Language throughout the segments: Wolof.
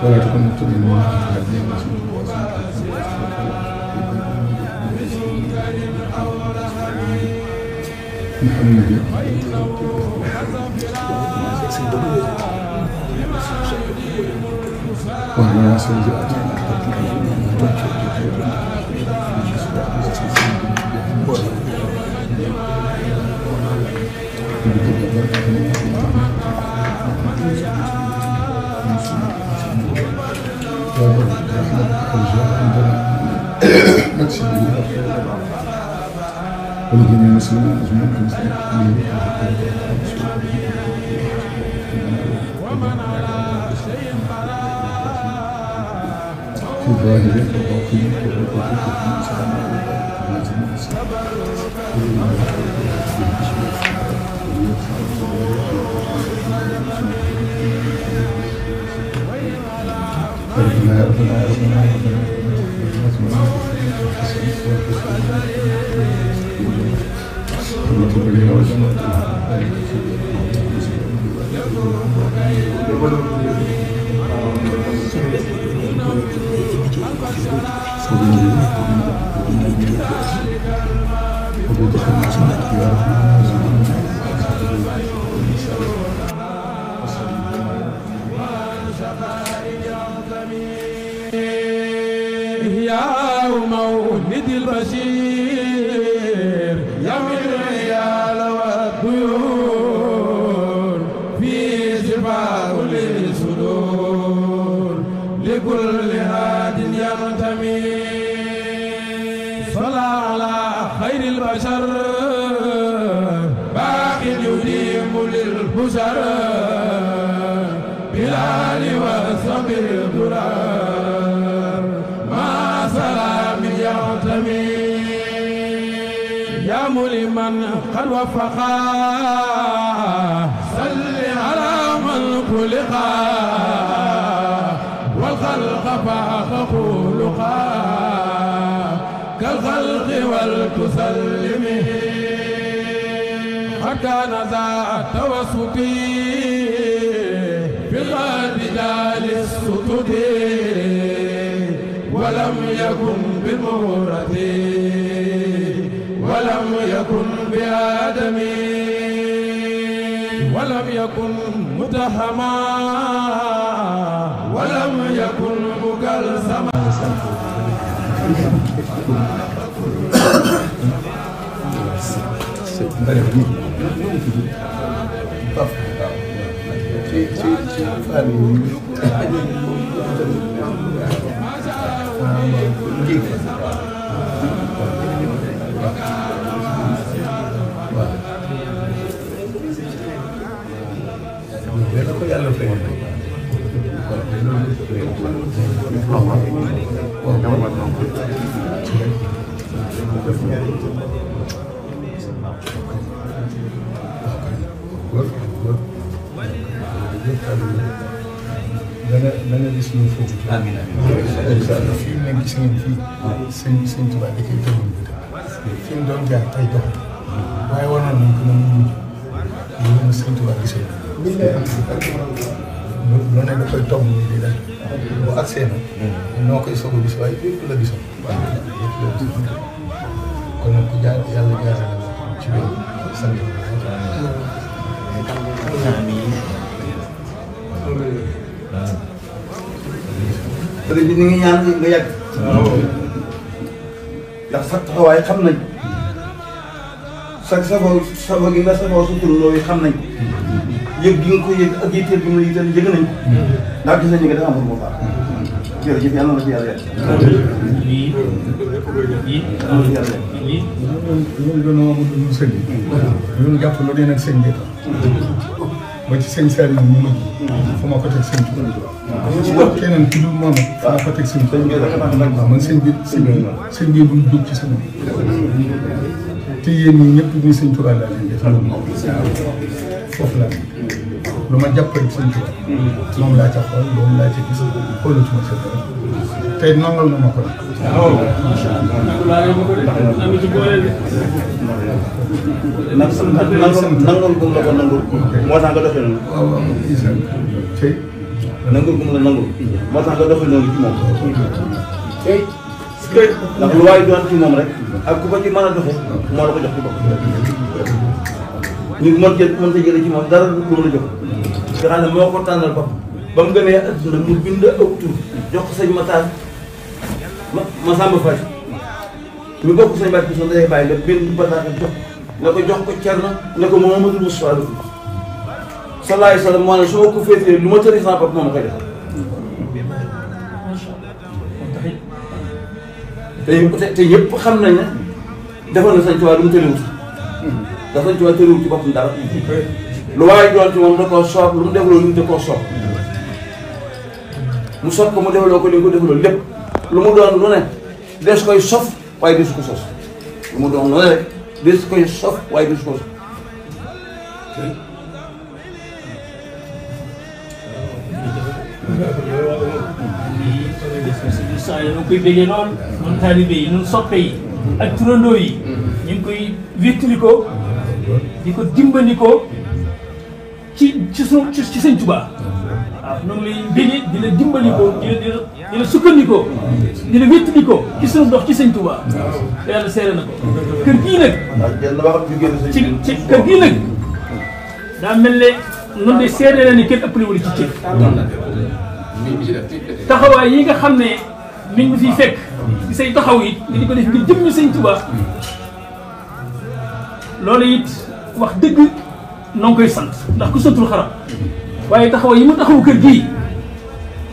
ولا تقنطوا من الذين محمد وعلى سيدات ولكن المسلمين أجمعين في ظاهر وباطن يا مولد البشير يا الريال والطيور في شفاء للصدور لكل هاد ينتمي صلى على خير البشر باق يديم للبشر بلال وصبر الدرار ما سلام يعتمي يا ملمن قد وفقا صل على من خلقا والخلق فاق خلقا كالخلق والتسلم قد كان ذا توسطي في الغد جالس ستدي ولم يكن بالمورد ولم يكن بآدم ولم يكن متهما ولم يكن مكلسما dana gis ñu foofu. amiin amiin. fii mu ne gis ngeen fii. sëñ Tuubaa da koy tënku ñu fi mu doon jaar ay dox. waaye waroon nañ ko mën a mujj. loolu la sëñ Tuubaa gisee. loolu ne da koy tomb nii di dem. bu agsee nag. noo koy soog a gis waaye lépp la gisoon. kon nag ku jaar yàlla jaarale ci loolu sant sëriñ bi ñu ngi ñaan nga yàgg. ndax sa taxawaay xam nañ sa safoo gi nga safoo sa turandoo yi xam nañ yëg gi nga ko yëg ak yitteel bi mu la yitteel yëg nañ ko ndax gis nañu nga dafa am moo baax jërëjëf yàlla na fi yàlla yàgg. loolu dañoo amul lu sëñ bi. loolu jàpp lu dee nag sëñ bi ba ci sëñ Saliou mu mujj. fu ma ko teg sëñ bi. keneen ku dul moom fu ma ko teg sëñ bi. waaw man sëñ bi bu dugg ci sama. te yéen ñi ñëpp ni sëñ Tuubaa laa leen def foofu laa lu ma jàppale sëñ Tuubaa moom laa ca xool moom laa ca gis xoolatuma sa dara tey nangal na ma ko nag. nangul gum la ko nangul moo tax nga doxee noonu. waaw waaw isaan tey nangul gum la nangul moo tax nga doxee noonu ci moom. ndax lu waay doon ci moom rek ak ku ko ci mën a doxee moo la ko jox ci bopp. nit mën ta jëlee ci moom dara lu mu la jox. nga xam ne moo ko tànnal bopp ba mu gënee adduna mu bind aw tur jox ko sëñ Matar ma Samba Faye ñu bokk sëñ Mbacke so day bàyyi nga bind bataaxal jox ko Cerno ne ko Mouhamadou Moustapha la sallallahu alayhi wa sallam moo ne su ma ko féetee lu ma tëri sama bopp moo ma koy def te yëpp xam nañ ne defal na sëñ Tuubaa lu mu tëriwut dafa sëñ Tuubaa tëriwut ci boppam dara lu waaye doon ci moom da koo soob lu mu defaloo lu mu da koo soob mu sob ko mu defaloo ko li nga ko defaloo lépp lu mu doon lu ne des koy sof waaye desu ko sos lu mu doon lu ne rek des koy sof waaye desu ko sos ñu koy béggee lool ñun taalibe yi ñun soppe yi ak turandoo yi ñu ngi koy wéttali ko di ko dimbali ko ci sëñ Tuubaa waaw ñu ngi lay béggee di la dimbali ko di la sukkandikoo di la wéttali ko ci sunu dox ci sëñ Tuubaa te yàlla seere na ko kër gii nag ci kër gii nag daa mel ne noonu de seede na ni kenn ëppale wala ci cër taxawaay yi nga xam ne mi ngi fiy fekk ci say taxaw it nga di ko def ngir jëmmi sëñ Tuubaa loolu it wax dëgg noo ngi koy sant ndax ku santul xarab waaye taxawaay yi mu taxawu kër gii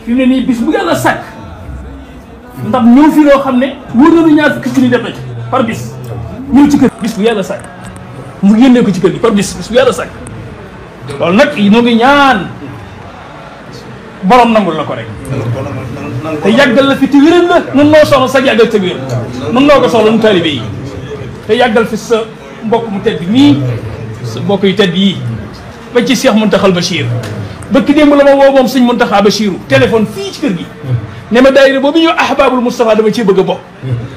fi mu ne nii bis bu yàlla sàkk ndax ñëw fi loo xam ne wóor nañu ñaar fukki junni def na ci par bis ñëw ci kër bis bu yàlla sàkk mu génnee ko ci kër gi par bis bu yàlla sàkk loolu nag noo ngi ñaan borom nangul la ko rek te yàggal la fi te wéral la nun noo soxla sax yàggal te wér nun noo ko soxla nu taalibe yi te yàggal fi sa mbokk mu tedd nii sa mbokk yu tedd yii ba ci Cheikh Mountakha Bachir bëkk démb la ma woo moom sëñ Mountakha Bachiru téléphone fii ci kër gi ne ma daayira boobu ñëw Ahbabul Moustapha dama cee bëgg a bokk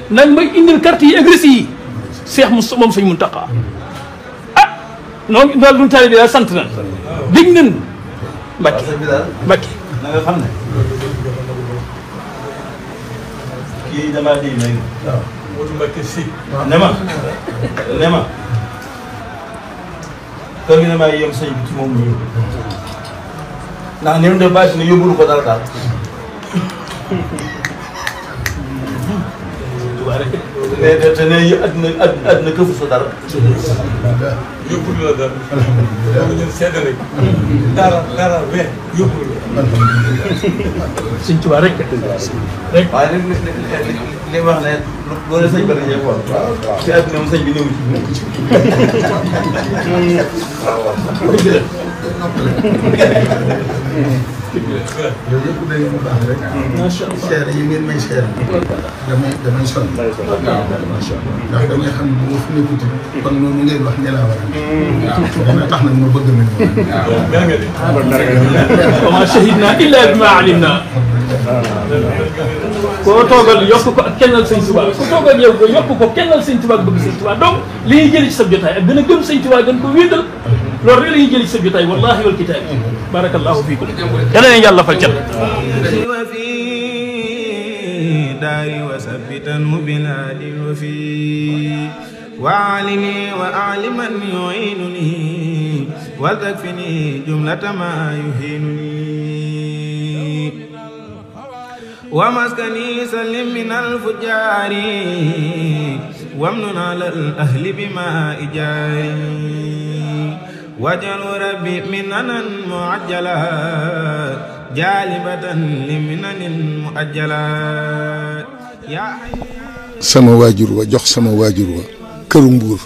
nag may indil carte yi agressé yi Cheikh Moussa moom sëñ Mountakha ah noonu daal nu taalibe daal sant na dégg nañ Mbacke Mbacke na nga xam ne kii damaa dégg léegi. waaw Modou Mbacke si. ne ma kër gi damaa yem sëñ bi ci moom ñu yóbbu ndax ni mu def bàyyi ne yóbbulu ko dara daal. te ne àddina këfu sa dara. yóbbulu la dara. alhamdulilah ñun sedd rek. dara we yóbbulu la. sëñ Tuubaa rek waaye li wax ne loolu sëñ bi dañuy xool. ci àddina moom sëñ bi néew ci. yooyu yëpp day mu baax rek. macha allah seere yi ngeen may seere. damay sonn. macha allah ndax damay xam ne bu ma fi nekkuti kon noonu ngeen wax ne laa war a. dana tax nag ma bëgg nañ wa maa shahidnaa illaa bimaa alimnaa koo toogal yokk ko ak kennal sëñ Tuubaa ku toogal yow ko yokk ko kennal sëñ Tuubaa ak bëgg sëñ Tuubaa donc li ñuy jëlee ci sa jotaay ak gën a gëm sëñ Tuubaa gën ko wéetal loolu rek la ñuy jëlee ci sa jotaay wallaahi wal kitaab barakallahu fiikum yal na yàlla fal cat داري وثبتا بلادي وفي وعلمي وأعلما يعينني وتكفني جملة ما يهينني ومسكني سلم من الفجار وامنن على الأهل بما إجاري وجل ربي مننا معجلا جالبة لمنن مؤجلا يا sama waajur wa jox sama waajur wa këru Mbuur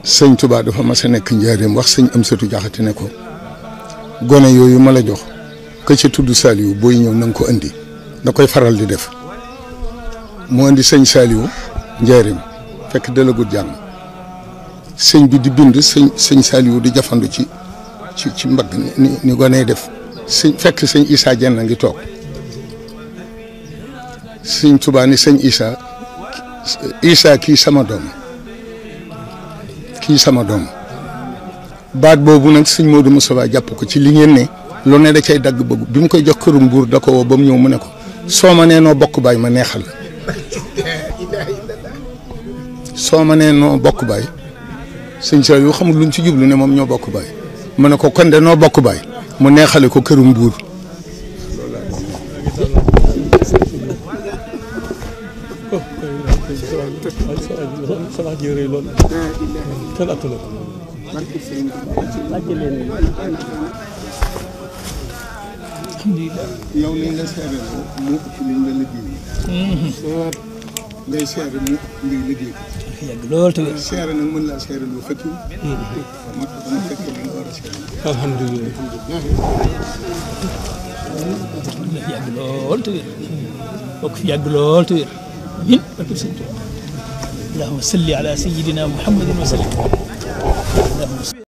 sëñ Tuubaa dafa mas a nekk njaareem wax sëñ Amsatu Jaxate ne ko gone yooyu ma la jox ka ca tudd Saliou booy ñëw na nga ko andi da koy faral di def moo indi sëñ Saliou njaarim fekk dalagut jàng sëñ bi di bind sëñ Saliou di jafandu ci mbagg ni gonee def fekk sëñ Issa Dieng ngi toog sëñ Tuubaa ni sëñ Issa kii sama doom baat boobu nag sëñ Modou Moustapha jàpp ko ci li ngeen ne lu ne da cay dagg bëgg bi mu koy jox këru Mbuur da ko woo ba mu ñëw mu ne ko soo ma nee noo bokk baay ma neexal la soo ma nee noo bokk baay sëñ Saliou xamul luñ ci jublu ne moom ñoo bokk baay mu ne ko kon de noo bokk baay mu neexale ko këru Mbuur yow li nga seere mu ëpp li nga liggéey ngay seere mu ngay liggéey yàgg lool te wér seere nag mën laa seere lu fekk ma fekk li nga war a seere alhamdulilah yàgg lool te wér bokk fi yàgg lool te wér min barke sëñ Tuubaa allahumma salli ala sayyidina muhammadin wa sallim